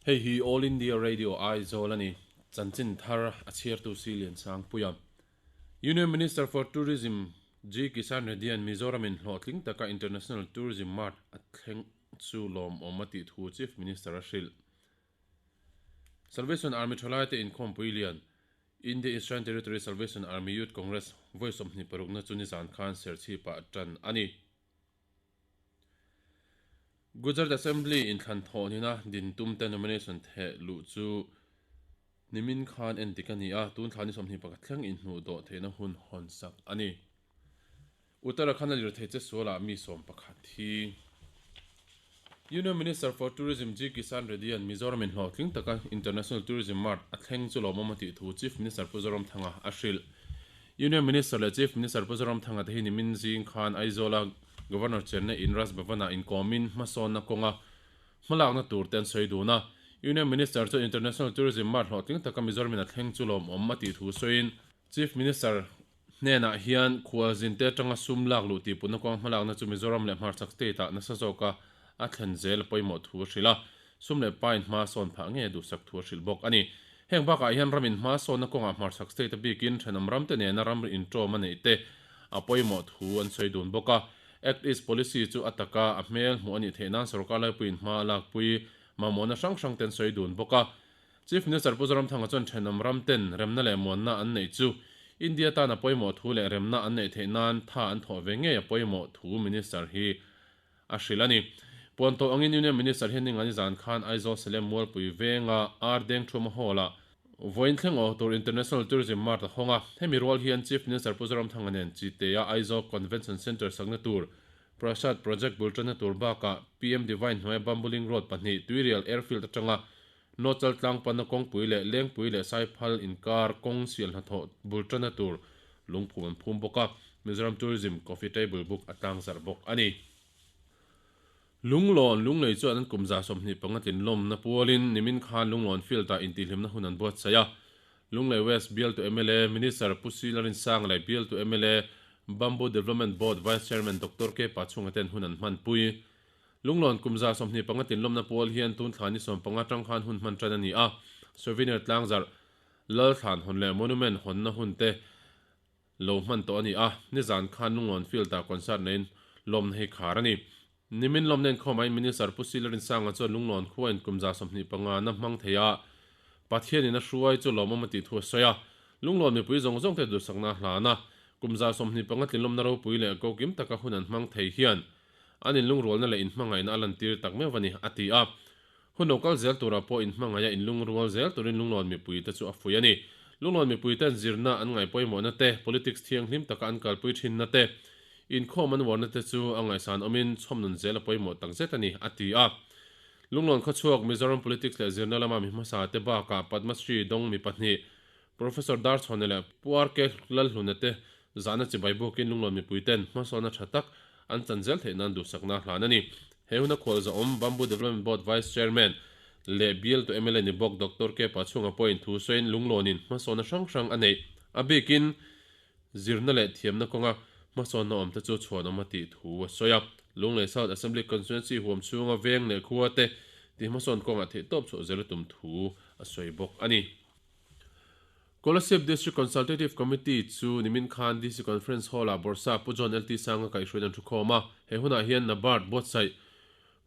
Hei hi All India Radio Aizawl a ni. Chanchin thar a chhiartu si Liansangpuia. Union Minister for Tourism G Kisan Reddy-a'n Mizoramin hlawhtling taka International Tourism Mart a thleng chu lawmawm a tih thu Chief Minister a hrilh. Salvation Army thalaite inkhawmpui lian India Eastern Territory Salvation Army Youth Congress vawi 26 na chu nizan khan Serchhipah tan a ni. Gujarat Assembly inthlan thawh nina din tumte nomination theh luh chu nimin khan endik a ni a, tun thla ni 21 thleng inhnuh dawh theihna hun hawn sak a ni. Uttarakhand a lirthei che sualah mi 11 thi. Union Minister for Tourism G Kisan Reddy-a'n Mizoramin hlawhtling taka International Tourism Mart a thleng chu lawmawm a tih thu Chief Minister Pu Zoramthanga a hrilh. Union Minister leh Chief Minister Pu Zoramthanga te hi nimin zing khan Aizawla Governor chenna in Raj Bhavan-ah inkawmin hmasawnna kawnga hmalakna tur te an sawi dun a. Union Minister chuan International Tourism Mart hlawhtling taka Mizoramin a thleng chu lawmawm a tih thu sawiin Chief Minister hnenah hian khualzin te atanga sum lak luh tih putna kawng hmalakna chu Mizoram leh hmarchhak state-ah nasa zawka a thlen zel a pawimawh thu a hrilh a, sum leh pain hma sawn phah nge duhsak thu a hrilh bawk a ni. Heng bakah hian ramin hma sawnna kawngah hmarchhak state a bikin thenawm ram te nena ramri inṭawm a neih te a pawimawh thu an sawi dun bawk a. Act East Policy chu a taka a hmel hmuh a nih theih nan sorkar laipuiin hma a lakpui mamawhna hrang hrang te an sawi dun bawk a. Chief Minister Pu Zoramthanga chuan thenawm ram ten remna leh muanna an neih chu India tan a pawimawh thu leh remna an neih theih nan tha an thawh ve ngei a pawimawh thu Minister hi a hrilh a ni. Puan tawh angin Union Minister hian ningani zan khan Aizawl Salem Mualpui venga Ar Dengthuma Hall-ah vawiin thleng awh tur International Tourism Mart a hawng a. Hemi rual hian Chief Minister Pu Zoramthanga nen Chite-a Aizawl Convention Centre sakna tur Prasad Project bul tanna tur bakah PM Divine hnuaia Bambuling Road pahnih Tuirial Airfield atanga Nawchal tlangpanna kawngpui leh Lengpui leh Saiphal inkar kawng sial hnathawh bul tanna tur lungphum an phum bawk a, Mizoram Tourism Coffee Table Book a tlangzarh bawk a ni. Lunglawn Lunglei chuan an kum 25 tlinlawmna pualin nimin khan Lunglawn Field-ah intihhlimna hun an buatsaih a. Lunglei West bialtu mla Minister Pu Silarin Sang leh bialtu mla Bamboo Development Board Vice Chairman Doctor K Pachhunga ten hun an hmanpui. Lunglawn kum 25 tlinlawmna pual hian tun thla ni 15 tang khan hun hman tan a ni a. Souvenir tlangzarh Lalthlan hawn leh Monument hawnna hun te lo hman tawh a ni a. Nizan khan Lunglawn Field-ah concert neiin lawmna hi khar a ni. Nimin lawmna inkhawmah in Minister Pu Silarin Sanga chuan Lunglawn khuain kum 25 na hmang thei a, Pathianin a hruai chu lawmawm a tih thu a sawi a. Lunglawn mipui zawng zawng te duhsakna a hlan a. Kum 25 tlinlawmna ropui leh kokim taka hun an hmang thei hian an inlungrualna leh inhmangaihna a lantir tak meuh a ni, a ti a. Hun lo kal zel turah pawh inhmangaih a inlungrual zel turin Lunglawn mipuite chu a fuih a ni. Lunglawn mipuiten zirna an ngaih pawimawhna te, politics thianghlim taka an kalpui thinna te, inkhawm an uarna te chu a ngaihsan awmin chhawmnun zel a pawimawh takzet a ni, a ti a. Lunglawn khawchhuak Mizoram politics leh zirna lama mi hmasa te bakah Padma Shri dawng mi pahnih, Professor Darchhawna leh Pu RK Lalhluna te zahna chibai bukin Lunglawn mipuiten hmasawnna tha tak an chan zel theih nan duhsakna hlan a ni. He huna khualzawm Bamboo Development Board Vice Chairman leh bialtu mla ni bawk Doctor K Pachhunga pawhin thu sawiin Lunglawnin hmasawnna hrang hrang a neih a bikin zirna leh thiamna kawnga hmasawnna awm te chu chhuanawm a tih thu a sawi a. Lunglei South Assembly Constituency huam chhunga veng leh khua te tih hmasawn kawngah theihtawp chhuah zel a tum thu a sawi bawk a ni. Kolasib District Consultative Committee chu nimin khan DC Conference Hall-ah Bawrhsap Pu John LT Sanga kaihhruaiin an thukhawm a. He hunah hian NABARD buatsaih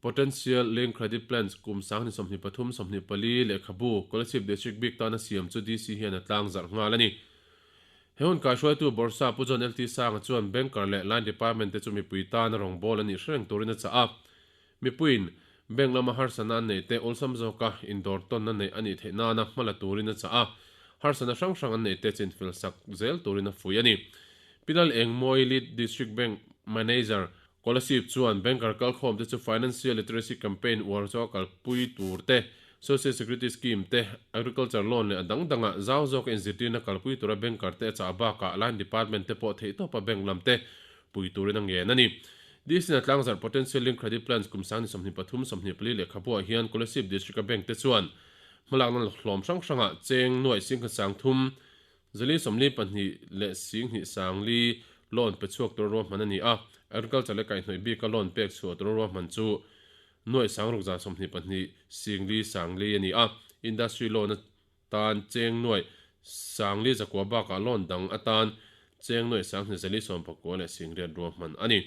Potential Link Credit Plans kum 2023 24 lehkhabu Kolasib District bik tana siam chu DC hian a tlang zarh nghal a ni. He hun kaihhruaitu Bawrhsap Pu John LT Sanga chuan Banker leh Line Department te chu mipui tana rawngbawl a nih hrereng turin a chah a. Mipuiin bank lama harsatna an neih te awlsam zawka indawr tawnna neih a nih theih nana hma la turin a chah a, harsatna hrang hrang an neih te chinfel sak zel turin a fuih a ni. Pilal Engmawi Lead District Bank Manager Kolasib chuan banker kalkhawm te chu Financial Literacy Campaign uar zawka kalpui tur te, Social Security Scheme te, Agriculture Loan leh a dang dangah zau zawka inzirtirna kalpui tura banker te a chah bakah Line Department te pawh theihtawpa bank lam te pui turin a ngen a ni. DC-na tlangzarh Potential Link Credit Plans kum 2023 24 lehkhabuah hian Kolasib District-a bank te chuan hmalakna hlawm hrang hrangah cheng nuaih singkhat sang thum, zali sawmli pahnih leh singhnih sang li loan pe chhuak tura ruahman a ni a. Agriculture leh kaihhnawih bika loan pek chhuah tura ruahman chu. Nuaih sangruk 22 singli sangli a ni a, industry loan atan cheng nuaih sangli zakua bakah loan dang atan cheng nuaih sanghnih zali sawmpakua leh singriat ruahman a ni.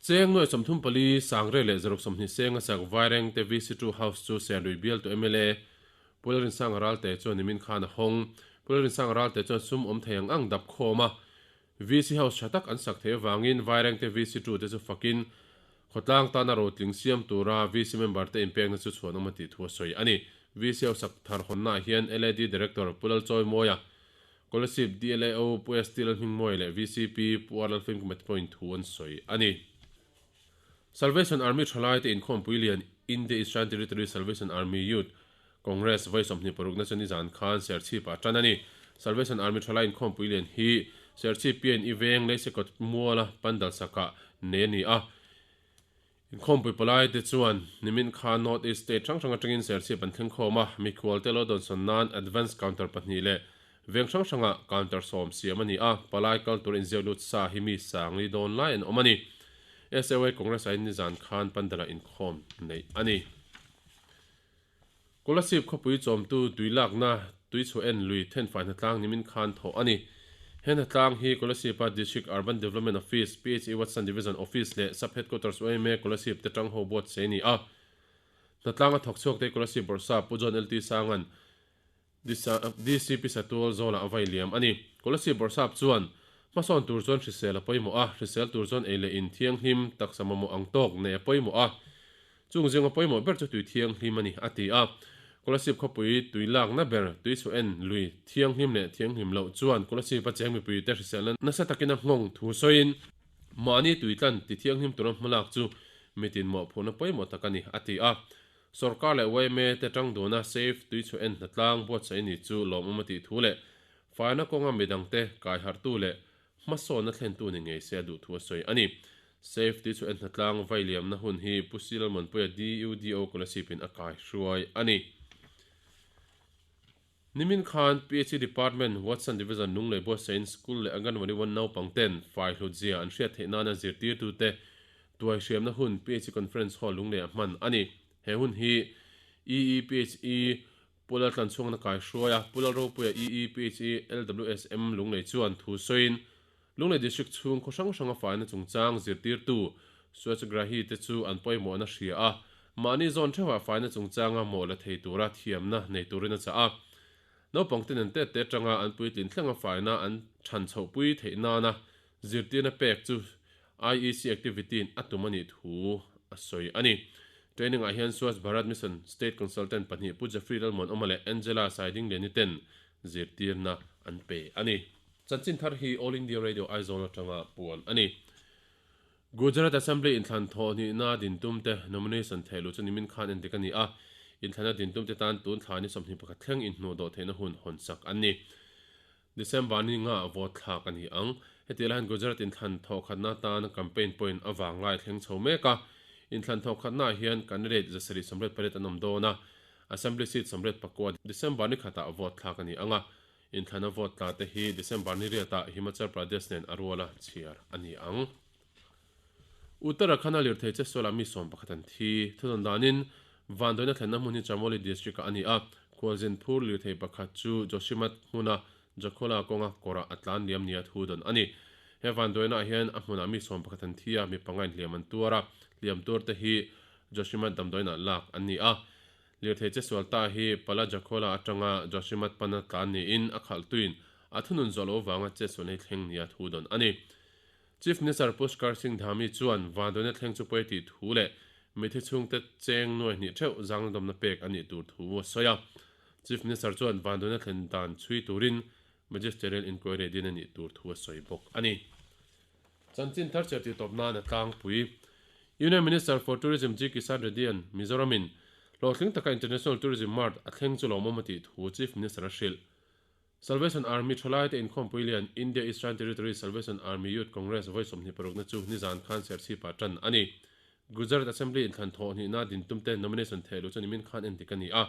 Cheng nuaih 34 sangre leh zaruk 20 seng a sak Vairengte VC2 House chu Serlui bialtu mla Pu Lalrinsanga Ralte chuan nimin khan a hawng. Pu Lalrinsanga Ralte chuan sum awm thei ang ang dap khawm a, VC House tha tak an sak theih avangin Vairengte VC tute chu fakin khawtlang tana rotling siam tura VC member te inpekna chu chhuanawm a tih thu a sawi a ni. VC House sak thar hawnnaah hian LAD Director Pu Lalchawimawia, Kolasib DLAO Pu ST Lalhmingmawia leh VCP Pu R Lalfimkumate pawhin thu an sawi a ni. Salvation Army thalaite inkhawmpui lian India Eastern Territory Salvation Army Youth Congress vawi 26 na chu nizan khan Serchhip ah tan a ni. Salvation Army thalai inkhawmpui lian hi Serchhip PNE veng Leisekawt muala pandal sakah nei a ni a. Inkhawmpui palaite chuan nimin khan North East State hrang hrang atangin Serchhip an thleng khawm a, mikhualte lo dawnsawn nan Advance Counter pahnih leh veng hrang hrangah counter 10 siam a ni a, palai kal tur inziak lut sa hi mi sangli dawn lai an awm a ni. SAY Congress ah nizan khan pandal-ah inkhawm neih a ni. Kolasib khawpui chawmtu tui lakna tui chhuah en lui thenfai hnatlang nimin khan thawh a ni. He hnatlang hi Kolasib-a District Urban Development Office, PHE Watson Division Office leh Sub Headquarters yma Kolasib te tang ho buatsaih a ni a. Hnatlang a thawk chhuak te Kolasib Bawrhsap Pu John LT Sanga'n DCP Satual zawlah a vai liam a ni. Kolasib Bawrhsap chuan hmasawn tur chuan hrisel a pawimawh a, hrisel tur chuan ei leh in thianghlim taksa mamawh ang tawk neih a pawimawh a. Chung zinga pawimawh ber chu tui thianghlim a ni, a ti a. Kolasib khawpui tui lakna ber, tui chhuah en lui thianghlim leh thianghlim loh chuan Kolasib a cheng mipuite hriselna nasa takin a nghawng thu sawiin, mahni tui tlan ti thianghlim tura hmalak chu mitin mawhphurhna pawimawh tak a ni, a ti a. Sorkar leh yma te tang duna Safe tui chhuah en hnatlang buatsaih ni chu lawmawm a tih thu leh faina kawnga midangte kaiharhtu leh Hmasawnna thlentu ni ngei se a duh thu a sawi a ni. Safe tih chu en hnatlang vai liamna hun hi Pu Silalmanpuia DUDO Kolasib-in a kai hruai a ni. Nimin khan PHE Department, Watson Division Lunglei Buatsain School leh Anganwadi One naupang ten fai hlut zia an hriat theih nana zirtirtute tuai hriamna hun PHE Conference Hall Lungleiah hman a ni. He hun hi EEPHE Pu Laltlan chhungna kai hruai a, Pu Lalropuia EEPHE LWSM Lunglei chuan thu sawiin, Lunglei District chhung khaw hrang hranga faina chungchang zirtirtu Swachhgrahi te chu an pawimawhna hria a, mahni zawn theuhah faina chungchanga mawh la thei tura thiamna nei turin a chah a. Naupang te nen tet te atanga an puitlin thlenga faina an than chhohpui theih nana Zirtirna pek chu IEC activity-in a tum a nih thu a sawi a ni. Training-ah hian Swachh Bharat Mission State Consultant pahnih Pu Jeffrey Lalmuanawma leh Angela Saidingliani ten zirtirna an pe a ni. Chanchin thar hi All India Radio Aizawl atanga puan a ni. Gujarat Assembly inthlan thawh hnihna din tumte nomination theh luh chu nimin khan endik a ni a, inthlana din tumte tan tun thla ni 21 thleng inhnuhdawh theihna hun hawnsak an ni. December ni nga vote thlak a ni ang. Hetiang lai hian Gujarat inthlan thawhkhatna atan campaign point avang lai thleng chho mek a. Inthlan thawhkhatnaah hian candidate 788 an awm dawn a, Assembly seat 84 December ni khatah vote thlak a ni ang a. Inthlana vote tla te hi December ni riatah Himachal Pradesh nen a ruala chhiar a ni ang. Uttarakhand-a lirthei che sualah mi 11 an thi. Thudawn danin, vanduaina thlenna hmun hi Chamoli District-ah a ni a, khualzin phur lirthei pakhat chu Joshimath hmuna Jakhola kawnga kawrah a tlan liam nia thudawn a ni. He vanduainaah hian a hmunah mi 11 an thi a, mi pangain hliam an tuar a, hliam tuarte hi Joshimath damdawiinah lak an ni a. Lirthei che sual ta hi Pala Jakhola atanga Joshimath pana tlan niin a khalhtuin a thunun zawh loh avanga che sualna hi thleng nia thudawn a ni. Chief Minister Pushkar Singh Dhami chuan vanduaina thleng chu pawi tih thu leh mithi chhungte cheng nuai hnih theuh zangdawmna pek a nih tur thu a sawi a. Chief Minister chuan vanduaina thlen dan chhui turin Magisterial Inquiry din a nih tur thu a sawi bawk a ni. Chanchin thar chhiar tih tawp nan a tlangpui. Union Minister for Tourism G Kisan Reddy-a'n Mizoramin hlawhtling taka International Tourism Mart a thleng chu lawmawm a tih thu Chief Minister a hrilh. Salvation Army thalaite inkhawmpui lian India Eastern Territory Salvation Army Youth Congress vawi 26 na chu nizan khan Serchhip-ah tan a ni. Gujarat Assembly inthlan thawh hnihna din tumte nomination theh luh chu nimin khan endik a ni a,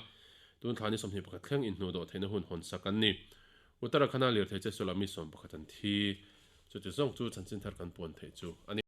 tun thla ni 21 thleng inhnuh dawh theihna hun hawnsak an ni. Uttarakhand-a lirthei che sualah mi 11 an thi. Chuti zawng chu chanchin thar kan puan theih chu a ni.